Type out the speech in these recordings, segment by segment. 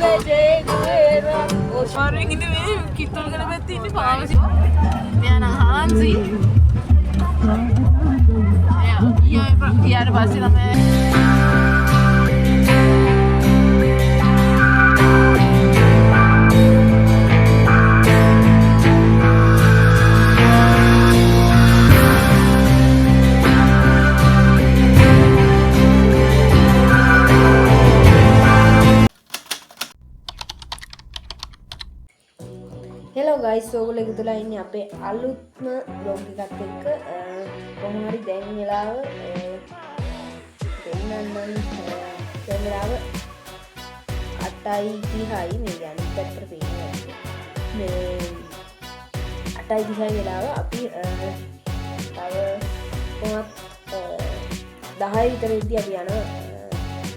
ඇතුලේ ජේගුවේරා මාරුවෙන් ඉන්නේ මේ කිත්තොල් ගල පැත්තේ ඉන්නේ ෆාමසි. මෙයා නම් හාන්සි. එයා ඊයාට පස්සේ තමයි හෙලෝ ගයිස්, ඔයගොල්ලෝ එකතු වෙලා ඉන්නේ අපේ අලුත්ම ව්ලොග් එකත් එක්ක. කොහොම හරි දැන් වෙලාව දෙන්නන්නම්, දැන් වෙලාව 8:30යි. මේ අනිත් පැත්තට පේනවා ඇති. මේ 8:30යි වෙලාව. අපි තව කොහොමත් 10 විතර වෙද්දී අපි යනවා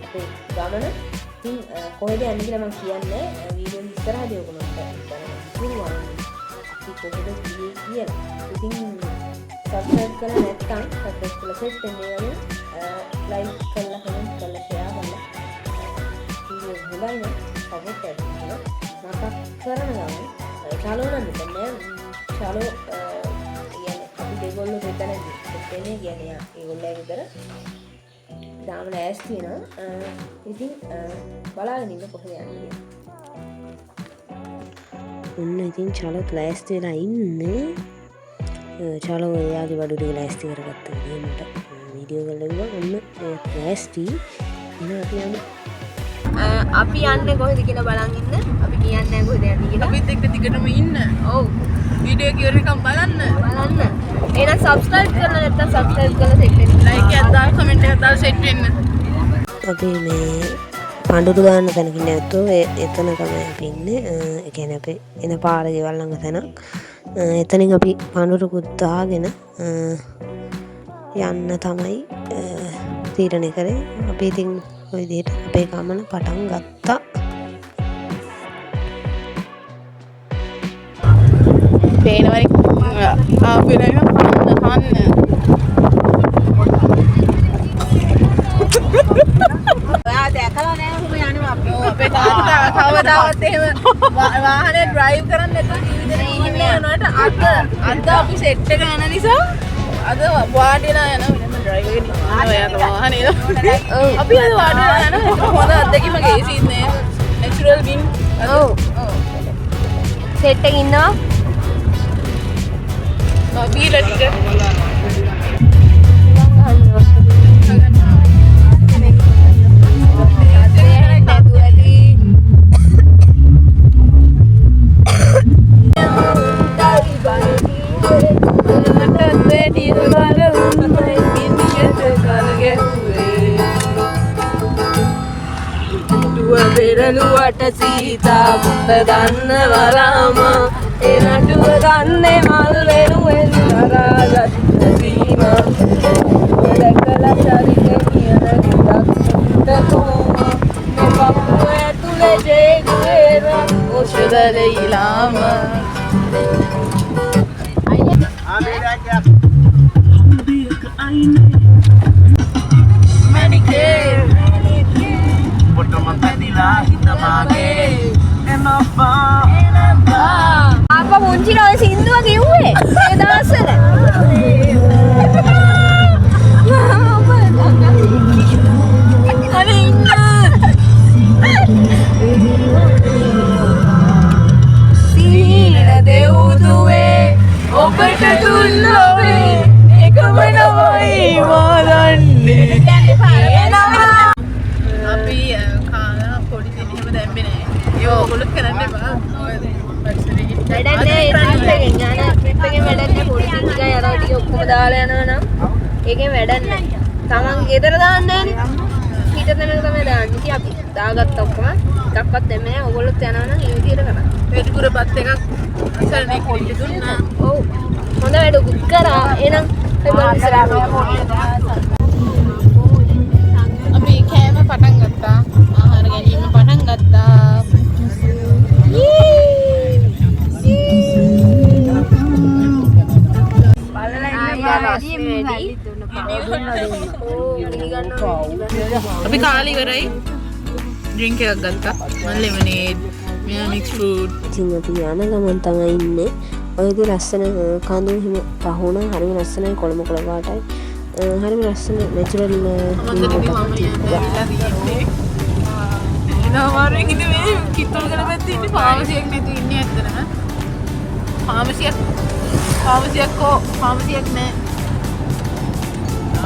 අපේ ගමන. ඉතින් කොහෙද යන්නේ කියලා මං කියන්නේ වීඩියෝ එක ඉස්සරහදී ඔයගොල්ලන්ට දැනගන්න පුළුවන් අපි කොහෙද ගියේ කියලා. ඉතින් සබ්ස්ක්‍රයිබ් කරලා නැත්නම් සබ්ස්ක්‍රයිබ් කරලා සෙට් වෙන්න ඒ වගේම ලයික් කරලා කමෙන්ට් කරලා ෂෙයා කරලා වීඩියෝ හොඳයි නම් සපෝට් කරන්න කියලා මතක් කරන ගමන් චලෝ නම් මෙතන නෑ. චලෝ කියන්නේ අපි දෙගොල්ලෝ මෙතන සෙට් වෙන්නේ කියන්නේ ඒගොල්ලෝ විතර දාම ලෑස්ති වෙනවා. ඉතින් බලාගෙන ඉන්න කොහෙද යන්නේ කියලා. ඔන්න ඉතින් චලොත් ලෑස්ති වෙලා ඉන්නේ. චලෝ එයාගේ බඩු ටික ලෑස්ති කරගත්ත විදිය මට වීඩියෝ කරලා කිව්වා. ඔන්න එයාත් ලෑස්ති. එහෙනම් අපි යමු. අපි යන්නේ කොහෙද කියලා බලන් ඉන්න. අපි කියන්නේ නැහැ කොහෙද යන්නේ කියලා. අපිත් එක්ක දිගටම ඉන්න. ඔව්. වීඩියෝ එක ඉවර වෙනකම් බලන්න. බලන්න. එහෙනම් සබ්ස්ක්‍රයිබ් කරලා නැත්නම් සබ්ස්ක්‍රයිබ් කරලා සෙට් වෙන්න. ලයික් එකක් දාලා කමෙන්ට් එකක් දාලා සෙට් වෙන්න. අපි මේ පඳුරු දාන්න තැනකින් නැවතුව එතන තමයි අපි ඉන්නේ. ඒ කියන්නේ අපි එන පාර ගෙවල් ළඟ තැනක්. එතනින් අපි පඳුරුකුත් දාගෙන යන්න තමයි තීරණය කරේ. අපි ඉතින් ඔය විදිහට අපේ ගමන පටන් ගත්තා. පේනවනේ ආපු වෙලාවෙම කන්න කන්න. ඔයා දැකලා නෑ ඔහොම යනවා අපි. ඔව්, අපේ තාත්තා කවදාවත් එහෙම වාහනේ ඩ්‍රයිව් කරන්නේ නැතුව ජීවිතේ ඉන්නේ නෑ. උනාට අද අපි සෙට් එක යන නිසා අද වාඩි වෙලා යනවා. වෙනම ඩ්‍රයිව් එකේ නිකන් ඔයා වාහනේ යනවා. ඔව්. අපි අද වාඩි වෙලා යනවා. හොඳ අත්දැකීමක් AC නෑ. Natural win. ඔව්. ඔව්. සෙට් එකේ ඉන්නවා. බීලා ටික. පෙරළුවට සීතා පුත දන්නවරාම ඒ නටුව දන්නේ මල් වෙනුවෙන් හරාගත්ත සීමා. දැකලා චරිත කියන ටිකක් උන්ට කොහොම මේ පපුව ඇතුලේ ජේගුවේරා ඖෂධ ලීලාම. මැනිකේ පොටම පැදිලා හිත මාගේ එනපා එනපා. අප්පා පුංචි ඔය සින්දුව කිව්වේ ඒ දවස්වල. අනේ ඉන්න. සීන දෙව්දුවේ ඔබට දුන්නවේ එකම නමයි මා දන්නේ. අපි කාලා පොඩි දින එහෙම දැම්මේ නෑ. ඒ ඔයගොල්ලොත් කරන්න එපා. ඔය පරිසරයේ වැඩක් නෑ ඒ ට්‍රිප් එකෙන් යන ට්‍රිප් එකෙන් වැඩක් නෑ. පොඩි ටිකයි අර ටික ඔක්කොම දාලා යනවා නම් ඒකෙන් වැඩක් නෑ. තමන් ගෙදර දාන්නේ නෑනේ. පිට තැනක තමයි දාන්නේ. ඉතින් අපි දාගත්ත ඔක්කොම එකක්වත් දැම්මේ නෑ. ඔයගොල්ලොත් යනවා නම් ඒ විදිහට කරන්න. වැඩිපුර බත් එකක් අසරණේ කොල්ල දුන්නා. ඔව්. හොඳ වැඩකුත් කරා. එහෙනම් අපි බලමු ඉස්සරහට. අපි කෑම පටන් ගත්තා. ආහාර ගැනීම පටන් ගත්තා. ඔව්, ගිනි ගන්නවා. අපි කාලා ඉවරයි. ඩ්‍රින්ක් එකක් ගත්තා. මම ලෙමනේඩ්, මෙයා මික්ස් ෆෘට්. ඉතින් අපි යන ගමන් තමයි ඉන්නේ. ඔය විදිහ ලස්සන කඳු එහෙම පහ වුණා. හරිම ලස්සනයි, කොළඹ කොළ පාටයි. හරිම ලස්සන නැචරල් මන්දට ඉතින් මම යන්න ඇවිල්ලා තියෙන්නේ. එන අමාරුවෙන් ඉන්නේ මේ කිත්තෝල්ගල පැත්තේ ඉන්නේ ෆාමසියක් නැතුව ඉන්නේ ඇත්තටම. ෆාමසියක් කෝ ෆාමසියක් නෑ.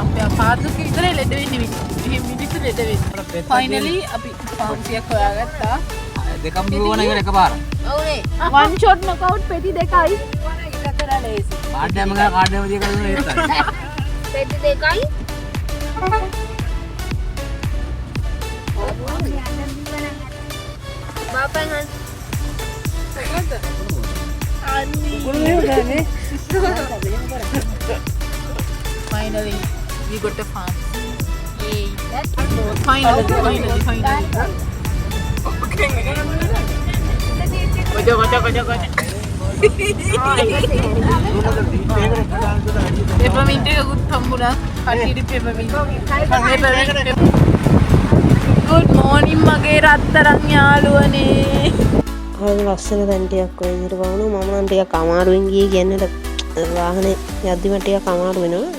අපේ පාදුක විතරයි ලෙඩ වෙන්නේ මෙහෙම මිනිස්සු ලෙඩ වෙන්නේ. ෆයිනලි අපි ෆාමසියක් හොයාගත්තා. දෙකම බිව්වන ඉවර එකපාර. ඔව්නේ. වන් ෂොට් නොකවුට් පෙති දෙකයි. කාඩ් හැම ගා කාඩ් හැම දිය කරලා ඒත්. පෙති දෙකයි. බාපන් හන්. Finally, we got a pharmacy. Yay. Finally, finally, finally. කොජ කොජ කොජ කොජ. Peppermint එකකුත් හම්බුණා. කට්ටියට පෙපර්මින්ට්. පෙපර්මින්ට්. Good morning මගේ රත්තරන් යාළුවනේ. හරිම ලස්සන තැන් ටිකක් ඔය විදිහට බලනවා. මම නම් ටිකක් අමාරුවෙන් ගියේ කියන්නට වාහනේ යද්දිම ටිකක් අමාරු වෙනවා.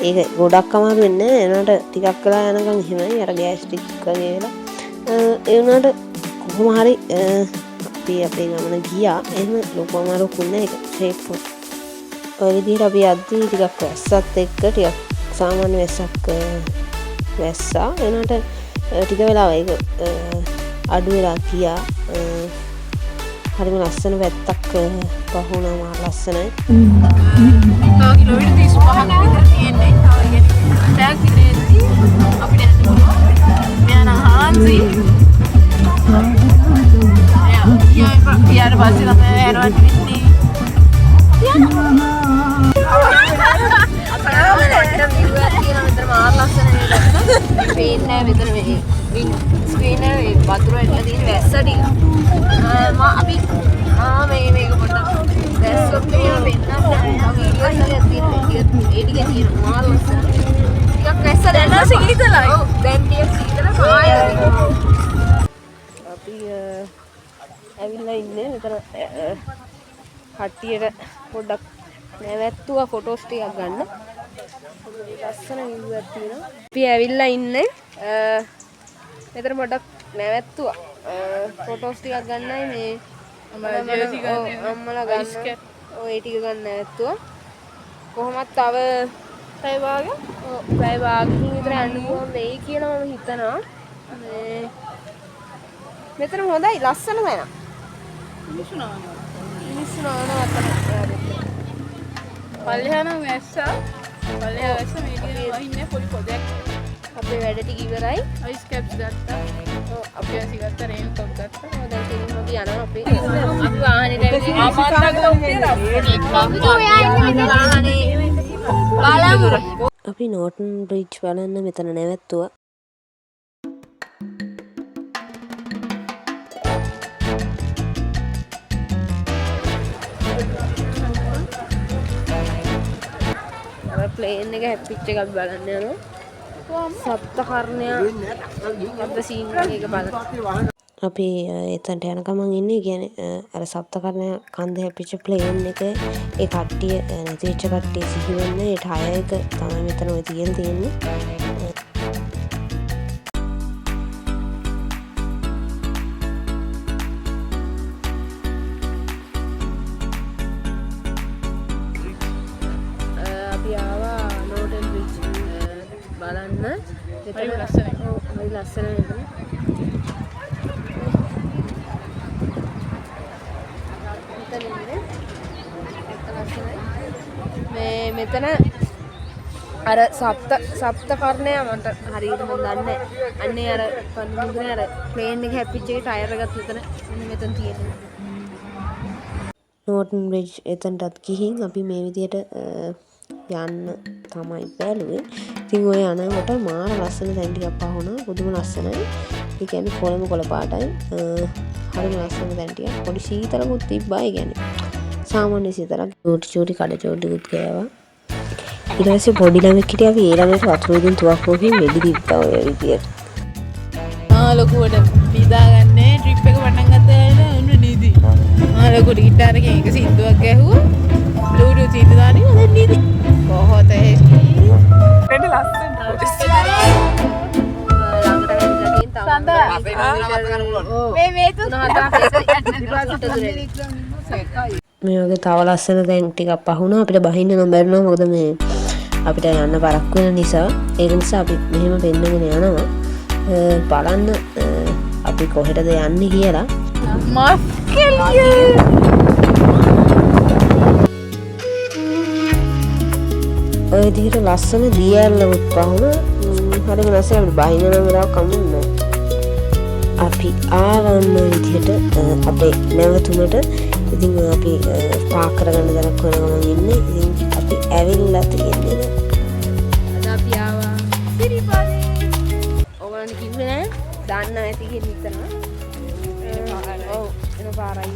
ඒක ගොඩක් අමාරු වෙන්නේ නෑ. ඒ වුණාට ටිකක් වෙලා යනකම් එහෙමයි. අර ගෑස් ටික වගේ වෙලා. ඒ වුණාට කොහොම හරි අපි අපේ ගමන ගියා. එහෙම ලොකු අමාරුවක් වුණේ නෑ. ඒක ෂේප් වුණා. ඔය විදිහට අපි යද්දි ටිකක් වැස්සත් එක්ක ටිකක් සාමාන්‍ය වැස්සක් වැස්සා. ඒ වුණාට ටික වෙලාවක් ඒක අඩු වෙලා ගියා. හරිම ලස්සන පැත්තක් පහ වුණා. මාර ලස්සනයි. තව කිලෝමීටර් 35ක් විතර තියෙන්නේ. තව ඒ කියන්නේ පැයක් විතර එද්දි අපිට යන්න පුළුවන්. මෙයා නම් හාන්සි. එයා ගියාට පස්සේ තමයි යනවත් වෙන්නේ. තියෙනවා මෙතන මාර ලස්සන නේද? පේන්නේ නැහැ මෙතන මේ ස්ක්‍රීන් එකේ වතුර ඇවිල්ලා තියෙන වැස්ස ටික. මා අපි මේ මේක පොඩ්ඩක් වැස්සොත් එහෙම පෙන්නන්න. තව වීඩියෝස් හරියක් තියෙනවා. ඒ ටික තියෙනවා මාර ලස්සන. ටිකක් වැස්ස දැන් නම් සීතලයි. ඔව් දැන් ටිකක් සීතල කාය. අපි ඇවිල්ලා ඉන්නේ මෙතන කට්ටියට පොඩ්ඩක් නැවැත්තුවා ෆොටෝස් ටිකක් ගන්න. ලස්සන විව් එකක් තියෙනවා. අපි ඇවිල්ලා ඉන්නේ මෙතන පොඩ්ඩක් නැවැත්තුවා ෆොටෝස් ටිකක් ගන්නයි මේ අම්මලා ජර්සි ගන්න. ඔව්, අම්මලා ගන්න. Ice cap. ඔව් ඒ ටික ගන්න නැවැත්තුවා. කොහොමත් තව පැය භාගයක්? ඔව් පැය භාගකින් විතර යන්න පුළුවන් වෙයි කියලා මම හිතනවා. මේ මෙතන හොඳයි ලස්සන තැනක්. මිනිස්සු නානවා. මිනිස්සු නානවා අතන. පල්ලෙහා නම් වැස්සා. පල්ලෙහා වැස්ස මේ ටික වහින්නේ පොඩි පොදයක්. අපේ වැඩ ටික ඉවරයි. අයිස් කැප්ස් ගත්තා. ඔව් අපි ජර්සි ගත්තා, රේන් කෝට් ගත්තා. ඔව් දැන් කෙලින්ම අපි යනවා අපේ. අපි වාහනේට ඇවිල්ලා වාහනේ බලමු. අපි නෝටන් බ්‍රිජ් බලන්න මෙතන නැවැත්තුවා. අර ප්ලේන් එක හැප්පිච්ච එක අපි බලන්න යනවා. සප්තකර්ණයා අප සීන් එක බලන්න. අපි එතනට යන ගමන් ඉන්නේ. කියන්නේ අර සප්තකර්ණයා කන්ද හැප්පිච්ච ප්ලේන් එක ඒ කට්ටිය නැති වෙච්ච කට්ටිය සිහි වෙන්න ඒ ටයර් එක තමයි මෙතන ඔය තියලා තියෙන්නේ. අපි ආවා නෝටන් බ්‍රිජ් බලන්න. මෙතන හරිම ලස්සනයි. ඔව් හරි ලස්සනයි මෙතන. මෙතන ඉන්නේ. ඇත්ත ලස්සනයි. මේ මෙතන අර සප්තකර්ණයා මන්ට හරියට මන් දන්නේ නැහැ. අන්නේ අර පන්දුමුදුනේ අර ප්ලේන් එක හැප්පිච්ච එකේ ටයර් එකත් මෙතන මෙන්න මෙතන තියෙනවා. නෝටන් බ්‍රිජ් එතනටත් ගිහින් අපි මේ විදියට යන්න තමයි බැලුවේ. ඉතින් ඔය යනකොට මාර ලස්සන තැන් ටිකක් පහ වුණා. පුදුම ලස්සනයි. ඒ කියන්නේ කොළඹ කොළ පාටයි. හරිම ලස්සන තැන් ටිකක්. පොඩි සීතලකුත් තිබ්බා. ඒ කියන්නේ සාමාන්‍ය සීතලක්. චූටි චූටි කඩ චූටිකුත් ගෑවා. ඊට පස්සේ පොඩි ළමෙක් හිටියා. අපි ඒ ළමයට වතුර වලින් තුවක්කුවකින් වෙඩි තිබ්බා ඔය විදියට. මා ලොකුවට නිදාගන්නේ ට්‍රිප් එක පටන් ගත්ත වෙලාවේ ඔන්න නිදි. මා ලොකුවට ගිටාර් එකෙන් එක සින්දුවක් ගැහුවා. බ්ලූටූත් සින්දු දාන්නේ දැන් නිදි. කොහොත හේකි. මේ මේ තුන මේ වගේ තව ලස්සන තැන් ටිකක් පහ වුණා. අපිට බහින්න නම් බැරි වුණා. මොකද මේ අපිට යන්න පරක්කු වෙන නිසා. ඒක නිසා අපි මෙහෙම පෙන්නගෙන යනවා. බලන්න අපි කොහෙටද යන්නේ කියලා. මස්කෙලිය. ඔය විදිහට ලස්සන දිය ඇල්ලකුත් පහ වුණා. හරිම ලස්සනයි. අපිට බහින්න නම් වෙලාවක් හම්බුනේ නෑ. අපි ආවන්න විදිහට අපේ නැවතුමට. ඉතින් ඔය අපි පාක් කරගන්න තැනක් හොයන ගමන් ඉන්නේ. ඉතින් අපි ඇවිල්ලා තියෙන්නේ දැන්. අද අපි ආවා සිරිපාදේ. ඔයගොල්ලන්ට කිව්වේ නෑ දන්නවා ඇති කියලා හිතනවා. ඔව් එන පාරයි.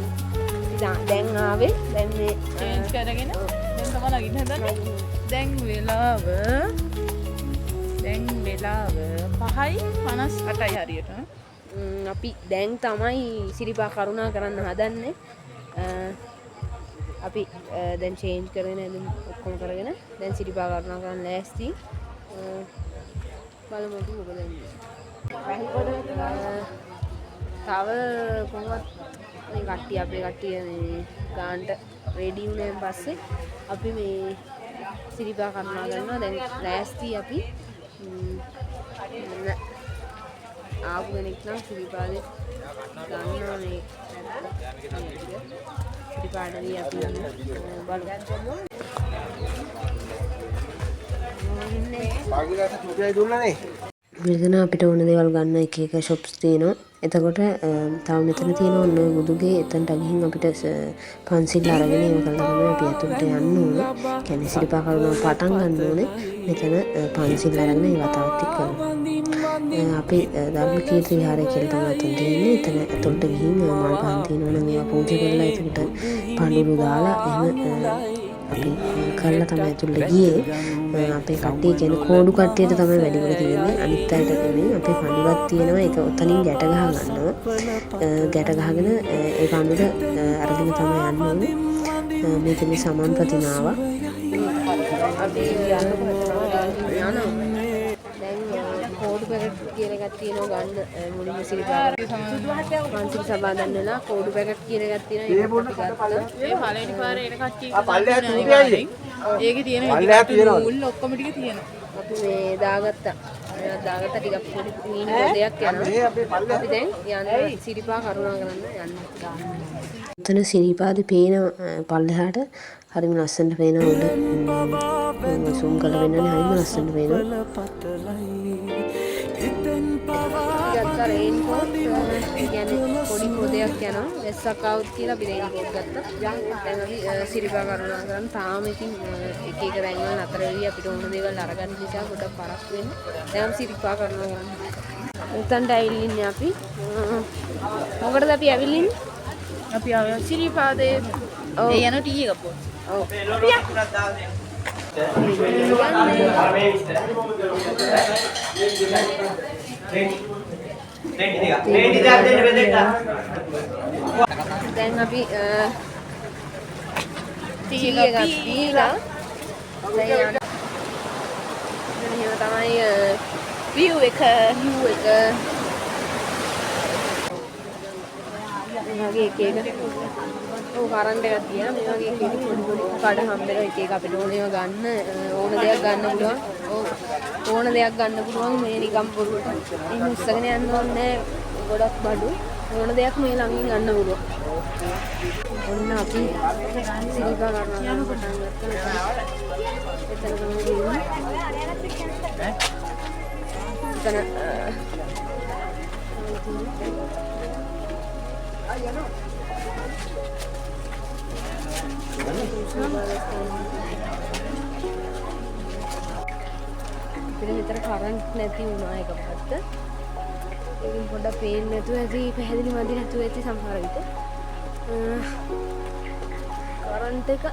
ඉතින් දැන් ආවේ. දැන් මේ චේන්ජ් කරගෙන දැන් තමයි නගින්න හදන්නේ. දැන් වෙලාව 5:58යි හරියට. අපි දැන් තමයි සිරිපා කරුණා කරන්න හදන්නේ. අපි දැන් චේන්ජ් කරගෙන ඇඳුම් ඔක්කොම කරගෙන දැන් සිරිපා කරුණා කරන්න ලෑස්ති. බලමු අපි මොකද වෙන්නේ. තව කොහොමත් මේ කට්ටිය අපේ කට්ටිය මේ ගානට රෙඩි වුණාන් පස්සේ අපි මේ සිරිපා කරුණා කරනවා. දැන් ලෑස්ති අපි. ආපු කෙනෙක් නම් සිරිපාදේ ගන්නවා මේ ටික. සිරිපාදේ අපි බලමු. මෙතන අපිට ඕන දේවල් ගන්න එක එක ෂොප්ස් තියෙනවා. එතකොට තව මෙතන තියෙන ඔන්න ඔය බුදුගේ එතනට ගිහින් අපිට පන්සිල් අරගෙන ඒව කරලා තමයි අපි ඇතුළට යන්න ඕනේ. කියන්නේ සිරිපා කරුණාව පටන් ගන්න ඕනේ. මෙතන පන්සිල් අරගෙන ඒ වතාවත් එක්ක කරනවා. අපි ධර්ම කීර්ති විහාරය කියලා තමයි එතන තියෙන්නේ. එතන ඇතුළට ගිහින් මල් පහන් තියෙනවා නම් ඒවා පූජා කරලා එතකොට පඳුරු දාලා එහෙම අපි කරලා තමයි ඇතුළට ගියේ. අපේ කට්ටිය කියන්නේ කෝඩු කට්ටියට තමයි වැඩිපුර තියෙන්නේ. අනිත් අයට නෙමෙයි. අපේ පඳුරක් තියෙනවා. ඒක ඔතනින් ගැට ගහ ගන්නවා. ගැට ගහගෙන ඒ පඳුර අරගෙන තමයි යන්න ඕනේ. මේ තියෙන සමන් ප්‍රතිමාව. අපි යනවා. දැන් කෝඩු පැකට් කියලා එකක් තියෙනවා ගන්න. මුලින්ම සිරිපා පන්සිල් සමාදන් වෙලා කෝඩු පැකට් කියලා එකක් තියෙනවා. ඒක අපි ගත්තා. ඒ පළවෙනි පාරේ එන කට්ටිය ආ, පල්ලෙහා තුන්ටයි. ඒකේ තියෙන පල්ලෙහා තියෙනවා. නූල් ඔක්කොම ටික තියෙනවා. අපි මේ දාගත්තා. මේවා දාගත්තා ටිකක් පොඩි මීනි පොදයක් යනවා. මේ අපේ පල්ලෙහා අපි දැන් යන්න සිරිපා කරුණා කරන්න යන්න. එතන සිරිපාදේ පේන පල්ලෙහාට හරිම ලස්සනට පේනවා උඩ. සූම් කරලා පෙන්නන්නේ හරිම ලස්සනට පේනවා. ගත්තා රේන් කෝට්. ඒ කියන්නේ පොඩි පොදයක් යනවා. වැස්සක් ආවොත් කියලා අපි රේන් කෝට් ගත්තා. දැන් අපි සිරිපා කරුණා කරන් තාම ඉතින් එක එක තැන් වල නතර වෙවි අපිට ඕන දේවල් අරගන්න නිසා ගොඩක් පරක්කු වෙන්නේ. දැන් අපි සිරිපා කරුණා කරන්න. උතන්ට ඇවිල්ලා ඉන්නේ අපි. මොකටද අපි ඇවිල්ලා ඉන්නේ? අපි ආවේ සිරිපාදේ. ඔව්. ඒ යන ටී එකක් බොන්න. ඔව්. දැන් අපි ටී එකක් බීලා දැන් යන්න. මෙන්න එහෙම තමයි view එක. view එක. මේ වගේ එක එක ඔව් කරන්ට් එකක් තියෙනවා. මේ වගේ එක එක පොඩි පොඩි කඩ හම්බ වෙනවා. එක එක අපිට ඕන ඒවා ගන්න, ඕන දෙයක් ගන්න පුළුවන්. ඔව් ඕන දෙයක් ගන්න පුළුවන්. මේ නිකන් බොරුවට එහෙම උස්සගෙන යන්න ඕනේ නෑ. ගොඩක් බඩු ඕන දෙයක් මේ ළඟින් ගන්න පුළුවන්. ඔන්න අපි සිරිපා කරනවා යන පටන් ගත්තා. එතන තමයි ඉන්නේ. එතන අපිට විතර කරන්ට් නැති වුණා එකපාරට. ඉතින් පොඩ්ඩක් පේන්නේ නැතුව ඇති, පැහැදිලි මදි නැතුව ඇති සමහර විට. කරන්ට් එක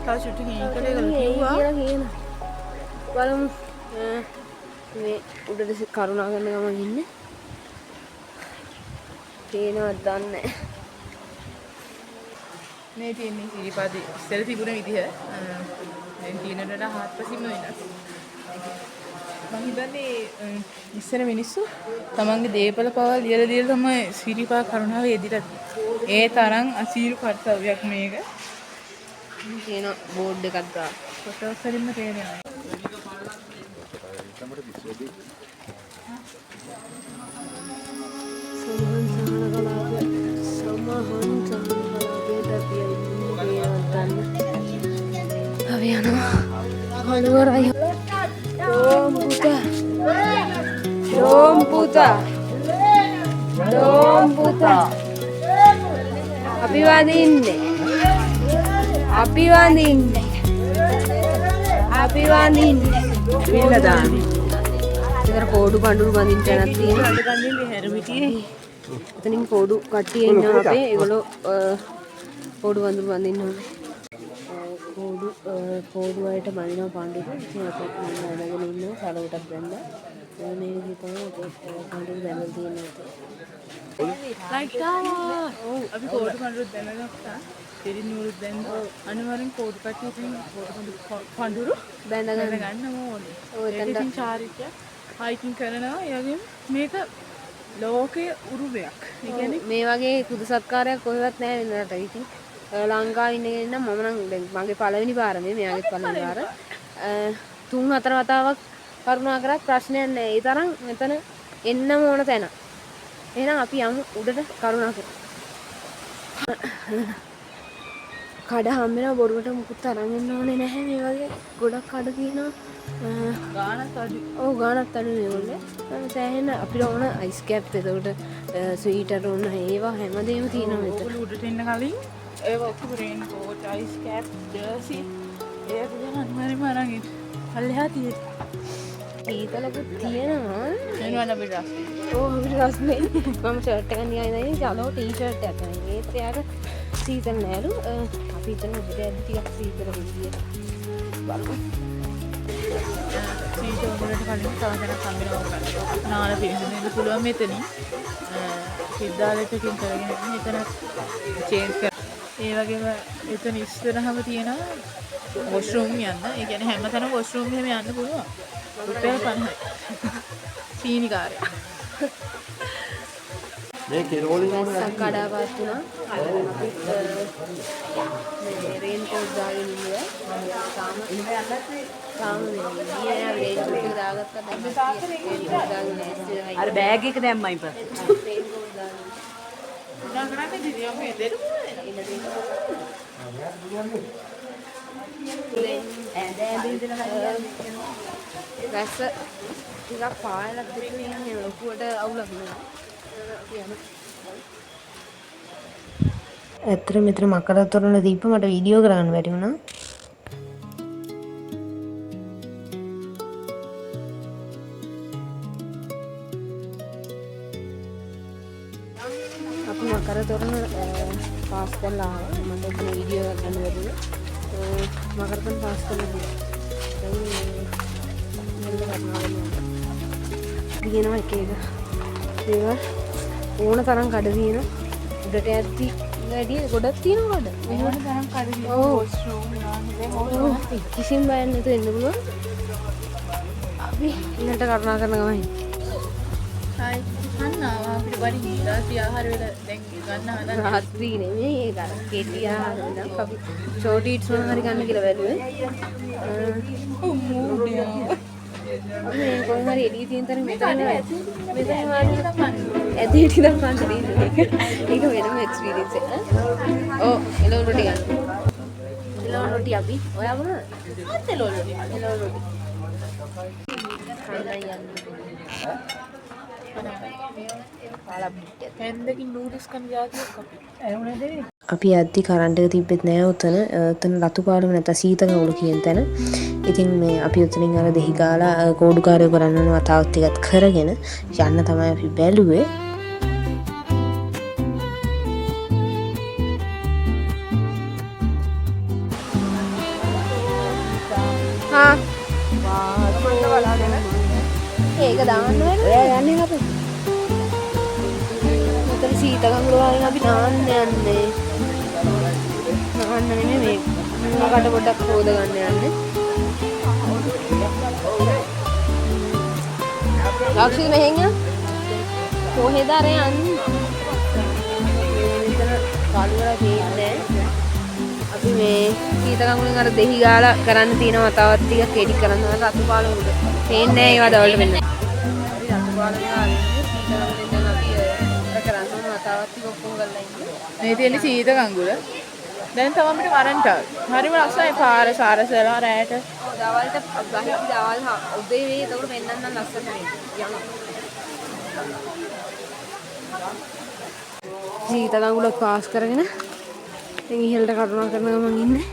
තව චුට්ටකින් ඒකට ඒගොල්ලෝ එයි කිව්වා. කියලා කියනවා. බලමු. මේ උඩට කරුණා කරන ගමන් ඉන්නේ. පේනවද දන්නේ නැහැ. මේ තියෙන්නේ සිරිපාදේ ඉස්සර තිබුණ විදිහ. දැන් තියෙනට වඩා හාත්පසින්ම වෙනස්. මං හිතන්නේ ඉස්සර මිනිස්සු තමන්ගේ දේපල පවා ලියලා ලියලා තමයි සිරිපා කරුණාවේ යෙදිලා තියෙන්නේ. ඒ තරම් අසීරු කර්තව්‍යයක් මේක. තියෙන බෝඩ් එකක් දාලා. ෆොටෝස් වලින්ම තේරෙනවා. සමහන් සහන කලාපය සමහන් සහන කලාපයට අපි ඇවිත් පේනවද දන්නේ. අපි යනවා. කළුවරයි. රෝම් පුතා. රෝම් පුතා. රෝම් පුතා. අපි වඳින්නේ. අපි වඳින්නේ. අපි වඳින්නේ. විල්ල දාන්නේ. විතර කෝඩු පඳුරු බඳින්න තැනක් තියෙනවා. එතනින් කෝඩු කට්ටිය ඉන්නවා අපේ. ඒගොල්ලෝ කෝඩු පඳුරු බඳින්න ඕනේ. කෝඩු කෝඩු වලට බඳිනවා පඳුරු. ඉතින් අපි මම බැඳගෙන ඉන්නවා සලුවටත් බැඳලා. මේ විදිහ තමයි අපේ පඳුරු බැඳලා තියෙන්නේ උතන. ලයිට් ආවා. අපි කෝඩු පඳුරුත් බැඳගත්තා. පිරිත් නූලුත් බැඳලා අනිවාර්යෙන් කෝඩු කට්ටිය ඉතින් කෝඩු පඳුරු බැඳගන්න බැඳගන්න ඕනේ. ඔව්, ඒක එතනට ඉතින් චාරිත්‍රයක්. හයිකින් කරනවා. ඒ වගේම මේක ලෝකයේ උරුමයක්. ඒ කියන්නේ මේ වගේ කුද සත්කාරයක් කොහෙවත් නෑ වෙන රටක. ඉතින් ලංකාවේ ඉන්න කෙනෙක් නම් මම නම් දැන් මගේ පළවෙනි පාර මේ මෙයාගේ පළවෙනි පාර. 3-4 වතාවක් කරුණා කරත් ප්‍රශ්නයක් නෑ. ඒ තරම් මෙතන එන්නම ඕන තැන. එහෙනම් අපි යමු උඩට කරුණා කරලා. කඩ හම්බ වෙනවා බොරුවට මුකුත් අරන් එන්න ඕනේ නැහැ. මේ වගේ ගොඩක් කඩ තියෙනවා. ගානත් අඩුයි. ඔව් ගානත් අඩුයි මේගොල්ලෝ. සෑහෙන අපිට ඕන අයිස් කැප් එතකොට ස්වීටර් ඕන ඒවා හැමදේම තියෙනවා මෙතන. ඔයගොල්ලෝ උඩට එන්න කලින් ඒවා ඔක්කොම rain coat, ice cap, Jersey ඒවා ගැන අනිවාර්යයෙන්ම අරන් එන්න. පල්ලෙහා තියෙන. සීතලකුත් තියෙනවා. වෙනවද අපිට රස්නේ? ඔව් අපිට රස්නේ. මම ෂර්ට් එකක් නිකන් ඉඳන් චලෝ ටී ෂර්ට් එකක් අරන්. ඒත් එයාට සීතල නෑලු. අපි හිතන උඩට යද්දි ටිකක් සීතල වෙයි කියලා. බලමු. සීතල වලට කලින් තව තැනක් හම්බ වෙනවා ඔයාලට. නාල පිරිසිදු වෙන්න පුළුවන් මෙතනින්. සිද්ධාලයකින් කරගෙන යන්න එතන චේන්ජ් කර. ඒ වගේම එතන ඉස්සරහම තියෙනවා වොෂ්රූම් යන්න. ඒ කියන්නේ හැමතැනම වොෂ්රූම් එහෙම යන්න පුළුවන්. රුපියල් 50යි. සීනි කාරය. මේ කෙරෝලින් ඕන වැස්සක් කඩාපත් වුණා. අපි මේ රේන් කෝට් දාගෙන ඉන්නවා. තාම තාම මේ ගියේ නෑ රේන් කෝට් එක දාගත්තා. දැන් රේන් කෝට් දාගෙන ලෑස්ති වෙලා අර බෑග් එක දැම්මයි පස්සේ. රේන් කෝට් දාගෙන මොනවා කරන්නේ දීදී අපි එදෙන්න ඉන්න දෙන්න. ඇඳ ඇඳ ඉඳලා වැස්ස ටිකක් පායලක් දෙන්න එහෙම ලොකුවට අවුලක් නෑ. අපි යමු. ඇත්තට මෙතන මකර තොරණ දීප මට වීඩියෝ කරගන්න බැරි වුණා. අපි මකර තොරණ පාස් කරලා ආවා. මට එතන වීඩියෝ එකක් ගන්න බැරි වුණා. මකර තොරණ පාස් කරලා ගියා. දැන් මෙන්න කරනවා. තියෙනවා එක එක දේවල් ඕන තරම් කඩ තියෙනවා. උඩට යද්දි වැඩි ගොඩක් තියෙනවා කඩ. ඕන තරම් කඩ තියෙනවා. ඔව්. වොෂ්රූම් නාන්න දැන් ඔව්, කිසිම බයක් නැතුව එන්න පුළුවන්. අපි ඊළඟට කරුණා කරන ගමන් ඉන්න. හායි කන්න ආවා අපිට බඩගිනි. රාත්‍රී ආහාර වේල දැන් ගන්න හදන්නේ. රාත්‍රී නෙමෙයි ඒක අර කෙටි ආහාර වේලක්. අපි ෂෝට් ඊට්ස් මොනවා හරි ගන්න කියලා බැලුවේ. අපි මේ කොහොම හරි එළිය තියෙන තරම් මෙතන මෙතන වාඩි ඇදී ටිකක් කන්න තියෙන්නේ. ඒක වෙනම එක්ස්පීරියන්ස් එකක්. ඔව් එළවලු රොටි ගන්න. එළවලු රොටි අපි ඔයා මොනවද? මත් එළවලු රොටි. එළවලු රොටි. කන්න යන්න. හැන්දකින් නූඩල්ස් කන ජාතියක් අපි. අපි යද්දි කරන්ට් එක තිබ්බෙත් නෑ උතන. උතන ලතු පාලම නැත්නම් සීත කවුළු කියන තැන. ඉතින් මේ අපි උතනින් අර දෙහි ගාලා කෝඩුකාරයෝ කරන්න ඕන වතාවත් ටිකත් කරගෙන යන්න තමයි අපි බැලුවේ. හා ඒක දාන්න වෙනවා. ඔයා යන්නේ අපේ. මෙතන සීත කඳුල වලින් අපි නාන්න යන්නේ. නාන්න නෙමෙයි මේ මූණකට පොඩ්ඩක් හොද ගන්න යන්නේ. ලක්ෂි මෙහෙන් යන්න. කොහෙද අර යන්නේ? මෙතන කළුවර පේන්නේ. අපි මේ සීත කඳුලෙන් අර දෙහි ගාලා කරන්න තියෙනවා තවත් ටිකක් එඩිට් කරන්න ඕන රතු පාල උඩ. පේන්නේ නැහැ ඒවා දවල්ට වෙන්න. අපි රතු පාල ගාලා ඉන්නේ සීත කඳුලෙන් දැන් අපි අර කරන්න ඕන වතාවත් ටික ඔක්කොම කරලා ඉන්නේ. මේ තියෙන සීත කඳුල. දැන් තව අපිට වරන්ට ආවා. හරිම ලස්සනයි පාර සාරසලා රැයට. ඔව් දවල්ට බහිද්දි දවල් උදේ වේ එතකොට පෙන්නන්න නම් ලස්සන වේ. යන්න. සීත කඳුල පාස් කරගෙන දැන් ඉහළට කරුණා කරන ගමන් ඉන්නේ.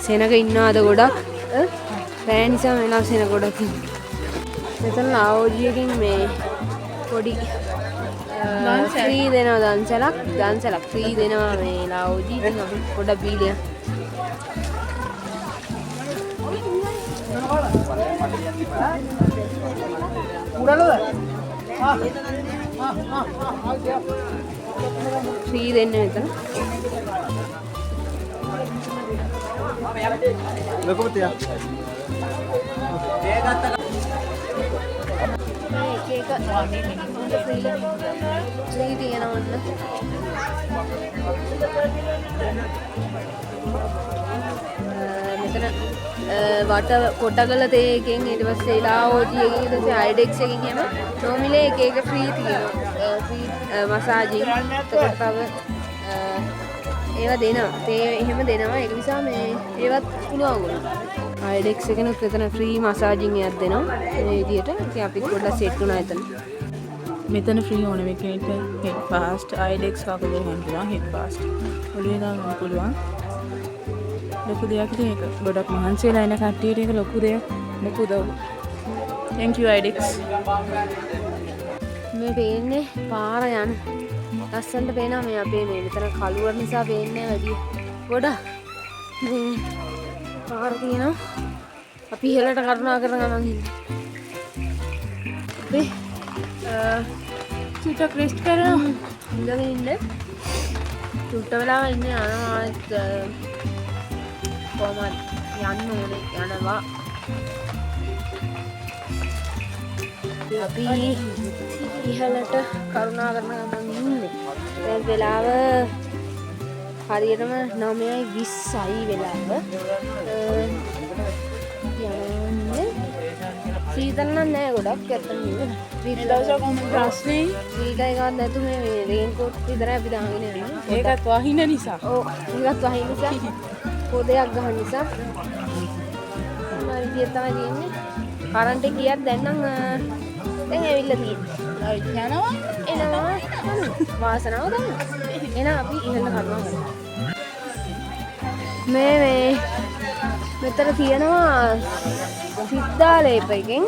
සෙනග ඉන්නවා අද ගොඩක්. රෑ නිසා මේ වෙලාව සෙනග ගොඩක් ඉන්නවා. මෙතන ලාෝජි එකෙන් මේ පොඩි ෆ්‍රී දෙනවා දන්සලක් ෆ්‍රී දෙනවා මේ ලාෝජි. ඉතින් අපි පොඩ්ඩක් බීලා ෆ්‍රී දෙන්න මෙතන. ලොකුම තියා. මේ එක එක ෆ්‍රී තියෙනවා ඔන්න. මෙතන වට කොටගල තේ එකෙන් ඊට පස්සේ ලාෝජි එකෙන් ඊට පස්සේ අයිඩෙක්ස් එකෙන් එහෙම නොමිලේ එක එක ෆ්‍රී තියෙනවා. ෆ්‍රී මසාජින් එතකොට තව ඒවා දෙනවා. තේ එහෙම දෙනවා. ඒක නිසා මේ ඒවත් පුළුවන් ඔයගොල්ලෝ. අයිඩෙක්ස් එකෙනුත් එතන ෆ්‍රී මසාජින් එකක් දෙනවා. මේ විදිහට ඉතින් අපි පොඩ්ඩක් සෙට් වුණා එතන. මෙතන ෆ්‍රී ඕන කෙනෙක්ට හෙඩ් ෆාස්ට් අයිඩෙක්ස් කකුල ගන්න පුළුවන්. හෙඩ් ෆාස්ට් ඔළුවේ දාගන්න පුළුවන්. ලොකු දෙයක් ඉතින් ඒක. ගොඩක් මහන්සි වෙලා එන කට්ටියට ඒක ලොකු දෙයක්. ලොකු උදව්. Thank you අයිඩෙක්ස්. මේ පේන්නේ පාර යන ලස්සනට පේනවා මේ අපේ මේ මෙතන කළුවර නිසා පේන්නේ වැඩි ගොඩක් මේ පාර තියෙනවා. අපි ඉහළට කරුණා කරන ගමන් ඉන්නේ. අපි චුට්ටක් රෙස්ට් කරනවා. ඉඳගෙන ඉන්න චුට්ට වෙලාව ඉන්න යනවා. ආයෙත් කොහමද යන්න ඕනේ යනවා. අපි ඉහළට කරුණා කරන ගමන් ඉන්නේ. දැන් වෙලාව හරියටම 9:20යි වෙලාව. යන්නේ සීතල නම් නෑ ගොඩක් ඇත්තටම ඉන්න. මේ දවස්වල කොහොමද ප්‍රශ්නේ? සීතල එකක් නැතු මේ රේන් කෝට් විතරයි අපි දාගෙන යන්නේ. ඒකත් වහින නිසා. ඔව් ඒකත් වහින නිසා. පොදයක් ගහන නිසා. මොන විදියට තමයි තියෙන්නේ. කරන්ට් එක ගියත් දැන් නම් දැන් ඇවිල්ලා තියෙන්නේ. යනවා එනවා වාසනාව තමයි. එහෙනම් අපි ඉහළට කරුණා කරමු. මේ මේ මෙතන තියෙනවා සිද්ධාලේප එකෙන්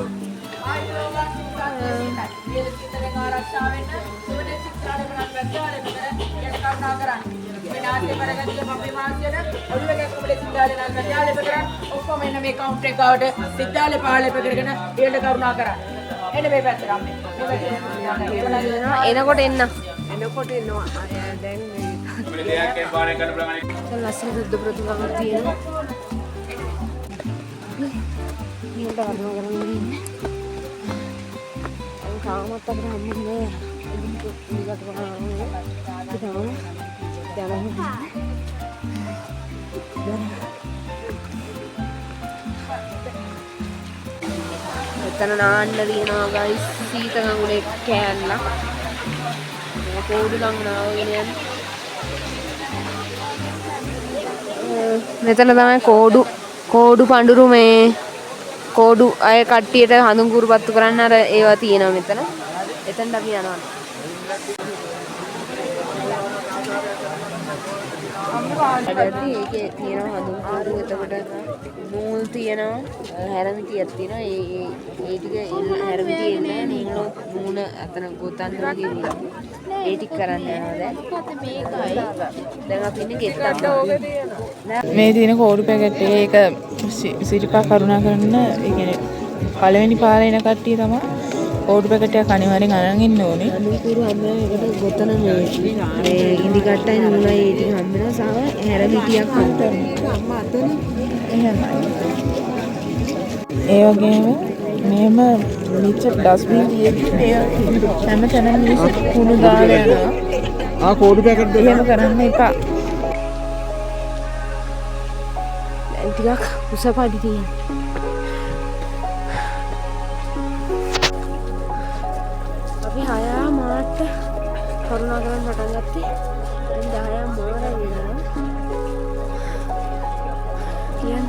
ඔක්කොම එන්න මේ කවුන්ටර් එක ගාවට සිද්ධාලේ පාලේප කරගෙන ඉහළට කරුණා කරන්න. එන්න මේ පැත්තට අම්මේ. මේ පැත්තට. එනකොට එන්න. එනකොට එනවා. දැන් මේ ලස්සන බුද්ධ ප්‍රතිමාවක් තියෙනවා. ඉහළට කරුණා කරන්න ඉන්නේ. දැන් තාමත් අපිට හම්බුනේ නෑ. ඉතින් යනවා. මෙතන නාන්න තියෙනවා ගයිස් සීත ගඟුලේ කෑල්ලක්. මේ කෝඩු ළඟ නාවගෙන යන්නේ. මෙතන තමයි කෝඩු පඳුරු මේ කෝඩු අය කට්ටියට හඳුන් කුරුපත්තු කරන්න අර ඒවා තියෙනවා මෙතන. එතනට අපි යනවා. ඒකේ තියෙනවා හඳුන් කුරු, එතකොට නූල් තියෙනවා, හැරමිටියක් තියෙනවා. ඒ ඒ ඒ ටික හැරමිටිය එන්නේ නූල මූණ අතන ගොතන්න වගේ නූල. ඒ ටික කරන්න යනවා දැන්. දැන් අපි ඉන්නේ ගෙත්තක්. මේ තියෙන කෝඩු පැකට් එක ඒක සිරිපා කරුණා කරන්න, ඒ කියන්නේ පළවෙනි පාර එන කට්ටිය තමයි කෝඩු පැකට් එකක් අනිවාර්යෙන් අරන් ඉන්න ඕනේ. අනුකූරු හම්බ වෙන එකට ගොතන මේ මේ ඉදි කට්ටයි නූලයි ඒ ටික හම්බ වෙනවා සහ හැරමිටියක් හම්බ වෙනවා. එහෙමයි. ඒ වගේම මෙහෙම මෙච්චර ඩස්බින් තියෙද්දි ඒ හැම තැනම මිනිස්සු කුණු දාලා යනවා. ආ කෝඩු පැකට් දෙන්න. එහෙම කරන්න එපා. දැන් ටිකක් උස පඩි තියෙනවා. අපි 6 මාට කරුණා කරන් පටන් ගත්තේ. දැන් 10 මාරයි වෙනවා. කියන්න.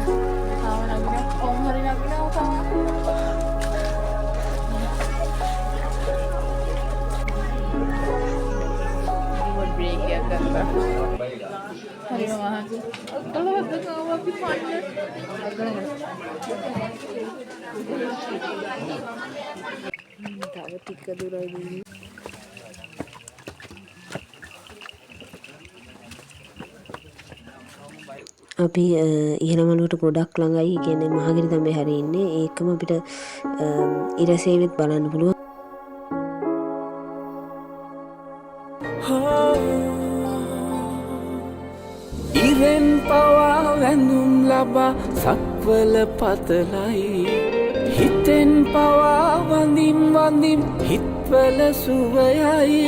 තව නගිනවා කොහොම හරි නගිනවා තව. පොඩි බ්‍රේක් එකක් ගත්තා. හරිම මහන්සි. අක්කල හදක ආවා අපි කන්න. තව ටික දුරයි දුන්නේ. අපි ඉහළ මළුවට ගොඩක් ළඟයි. ඒ කියන්නේ මහගිරි තඹේ හරිය ඉන්නේ. ඒකම අපිට ඉරසේවෙත් බලන්න පුළුවන්. ඉරෙන් පවා වැඳුම් ලබා සක්වල පතලයි. හිතෙන් පවා වඳිම් වඳිම් හිත්වල සුවයයි.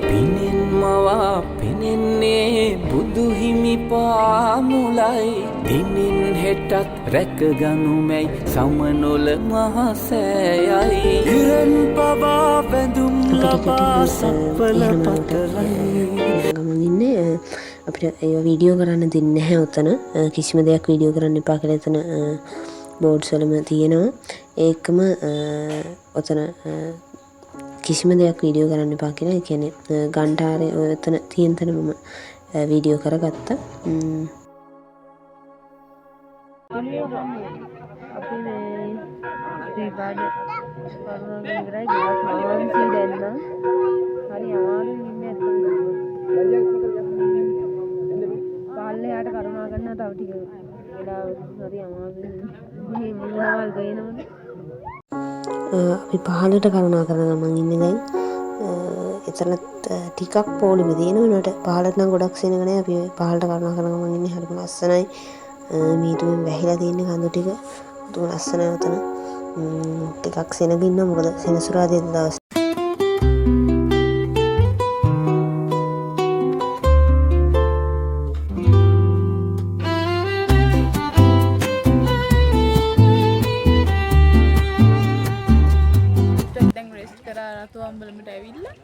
පිනෙන් මවා පෙනෙන්නේ බුදු හිමි පාමුලයි. දිනෙන් හෙටත් රැකගනු මැයි සමනොල මහසෑයයි. ඉරෙන් පවා වැඳුම් ලබා සක්වල පතලයි. ගමන් ඉන්නේ. අපිට ඒවා වීඩියෝ කරන්න දෙන්නේ නැහැ ඔතන. කිසිම දෙයක් වීඩියෝ කරන්න එපා කියලා එතන බෝඩ්ස් වලම තියෙනවා. ඒකම ඔතන කිසිම දෙයක් වීඩියෝ කරන්න එපා කියලා. ඒ කියන්නේ ඝණ්ඨාරේ ඔය ඔතන තියෙන තැන මම වීඩියෝ කරගත්තා. අපි මේ ශ්‍රීපාද කරුණා ඉවරයි. ගොඩක් මහන්සි දැන් නම්. හරි අමාරුවෙන් ඉන්නේ ඇත්තටම. පල්ලෙහාට කරුණා කරනවා තව ටික වෙලාවකින්. හරි අමාරුවෙන් මේ මුණවල් පේනවනේ. අපි පහළට කරුණා කරන ගමන් ඉන්නේ දැන්. එතනත් ටිකක් පොලිම තියෙනවා. උනාට පහළට නම් ගොඩක් සෙනග නෑ. අපි පහළට කරුණා කරන ගමන් ඉන්නේ. හරිම ලස්සනයි. මීටුවෙන් වැහිලා තියෙන කඳු ටික පුදුම ලස්සනයි ඔතන. ටිකක් සෙනග ඉන්නවා. මොකද සෙනසුරාදා දවස්. දැන් රෙස්ට් කරා රතු අම්බලමට ඇවිල්ලා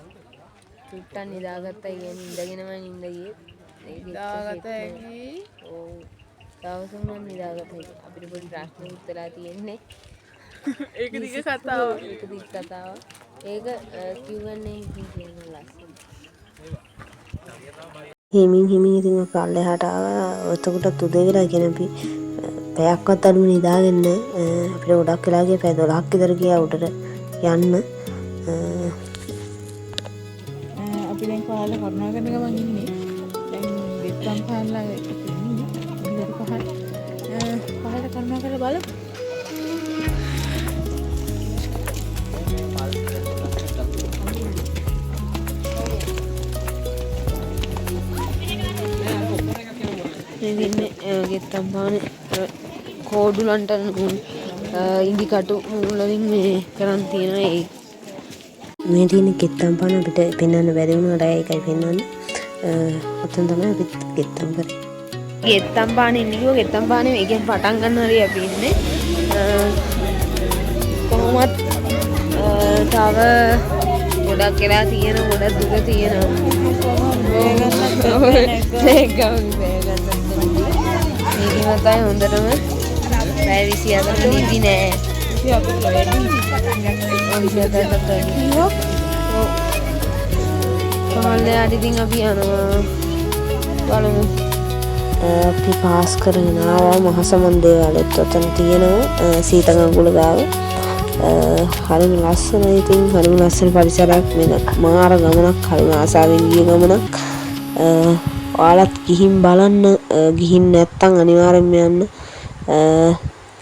චුට්ටක් නිදාගත්තා. කියන්නේ ඉඳගෙනම නින්ද ගියේ. ඒක නිදාගත හැකි. ඔව්. දවසම නම් නිදාගත හැකි. අපිට පොඩි ප්‍රශ්නකුත් වෙලා තියෙන්නේ. ඒක දිග කතාවක්. ඒක දිග කතාවක්. ඒක Q&A එකකින් කියන්න ලස්සන. හිමින් හිමින් ඉතින් අපි පල්ලෙහාට ආවා. එතකොටත් උදේ වෙලා. කියන්නේ අපි පැයක්වත් අඩුම නිදාගෙන නෑ. අපිට ගොඩක් වෙලා ගියා. පැය 12ක් විතර ගියා උඩට යන්න. අපි දැන් පහළ කරුණා කරන ගමන් ඉන්නේ. දැන් දෙත්තම් පහළ ළඟ ඉන්නේ. ඉතින් පහළ කරුණා කරලා බලමු. මේ ඉන්නේ ගෙත්තම් පානේ කෝඩුලන්ට ඉඳි කටු මූල වලින් මේ කරන් තියෙනවා. ඒ මේ තියෙන ගෙත්තම් පාන අපිට පෙන්වන්න බැරි වුණාට ඒකයි පෙන්වන්නේ. ඔතන තමයි අපිත් ගෙත්තම් කරේ. ගෙත්තම් පානේ ඉන්නේ කිව්ව ගෙත්තම් පානේ ඒ කියන්නේ පටන් ගන්න හරිය අපි ඉන්නේ. කොහොමත් තව ගොඩක් වෙලා තියෙන ගොඩක් දුර තියෙනවා. ඒක අපි බෑ ගන්නත් මේකෙම තමයි හොඳටම පැය 24 නිදි නෑ. ඔව් 24ටත් වැඩි. ඔව්. පහළට ඉතින් අපි යනවා. බලමු. අපි පාස් කරගෙන ආවා මහ සමන් දේවාලෙත් ඔතන තියෙනවා සීතගංගුල ගාව. හරිම ලස්සනයි ඉතින් හරිම ලස්සන පරිසරයක්. මෙන්න මාර ගමනක්, හරිම ආසාවෙන් ගිය ගමනක්. ඔයාලත් ගිහින් බලන්න, ගිහින් නැත්තම් අනිවාර්යෙන්ම යන්න.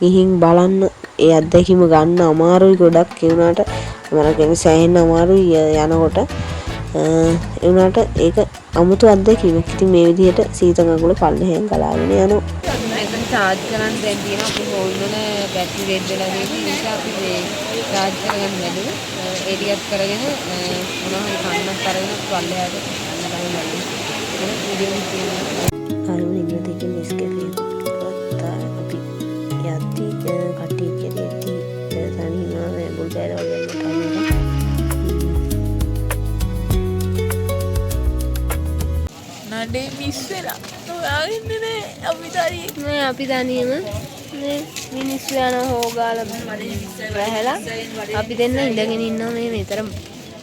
ගිහින් බලන්න, ඒ අත්දැකීම ගන්න අමාරුයි ගොඩක්. ඒ වුණාට මර කියන්නේ සෑහෙන්න අමාරුයි යනකොට. ඒ වුණාට ඒක අමුතු අත්දැකීමක්. ඉතින් මේ විදිහට සීත කඳුල පල්ලෙහෙන් ගලාගෙන යනවා. මෙතන චාර්ජ් කරන්න දැන් තියෙනවා. අපි ෆෝන් වල බැටරි රෙඩ් වෙලා තියෙන නිසා අපි මේ චාර්ජ් කරගන්න බැලුවා. ඒ ටිකත් කරගෙන මොනවා හරි කන්නත් අරගෙන පල්ලෙහාට යන්න තමයි බලන්නේ. වෙන වීඩියෝ එකක් තියෙනවා. හරිම නිදිමත එකකින් නෙස්කැෆේ එකක් අපි යද්දි කට්ටිය කියලා යද්දි තනියම ඇඹුල් බෑර වගේ මට අහුණා. නඩේ මිස් වෙලා. ඔයාගෙන නෑ අපි තනියෙන්. මේ අපි තනියම මේ මිනිස්සු යන හොගාලා වැහැලා අපි දෙන්න ඉඳගෙන ඉන්නවා මේ මෙතර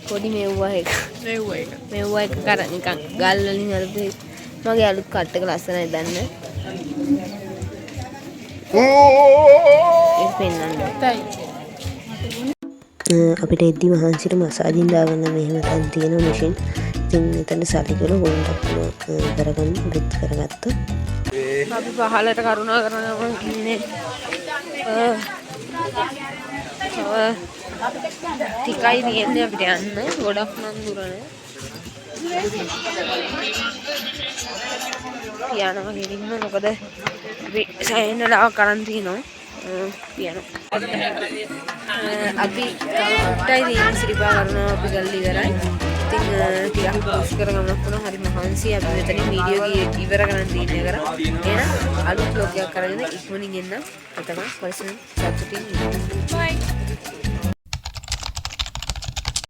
පොඩි මෙව්වා එක. මෙව්වා එක. මෙව්වා එක කර නිකන් ගල් වලින් හදපු මගේ අලුත් කට් එක ලස්සනයි දන්නේ. ඒක පෙන්වන්න. අපිට එද්දි මහන්සියට මසාජින් දාගන්න මෙහෙම තැන් තියෙනවා මැෂින්. ඉතින් එතන සල්ලි කියලා ගොඩක් පුළුවන් කරගන්න අපිත් කරගත්තා. අපි පහලට කරුණා කරන ගමන් ඉන්නේ. තව ටිකයි තියෙන්නේ අපිට යන්න. ගොඩක් නම් දුර නෑ. යනවා කෙලින්ම, මොකද අපි සෑහෙන වෙලාවක් අරන් තිනවා. යනවා. අපි තව ටුට්ටයි තියෙන සිරිපා කරනවා අපි ගල්ලි ඉවරයි. ඉතින් ටිකක් දුෂ්කර ගමනක් වුණා. හරි මහන්සි. අපි මෙතනින් වීඩියෝ එක ඉවර කරන්න තීරණය කරා. එහෙනම් අලුත් ව්ලොග් එකක් අරගෙන ඉක්මනින් එන්න. එතකන් පරිස්සමෙන් සතුටින් ඉන්න. බයි.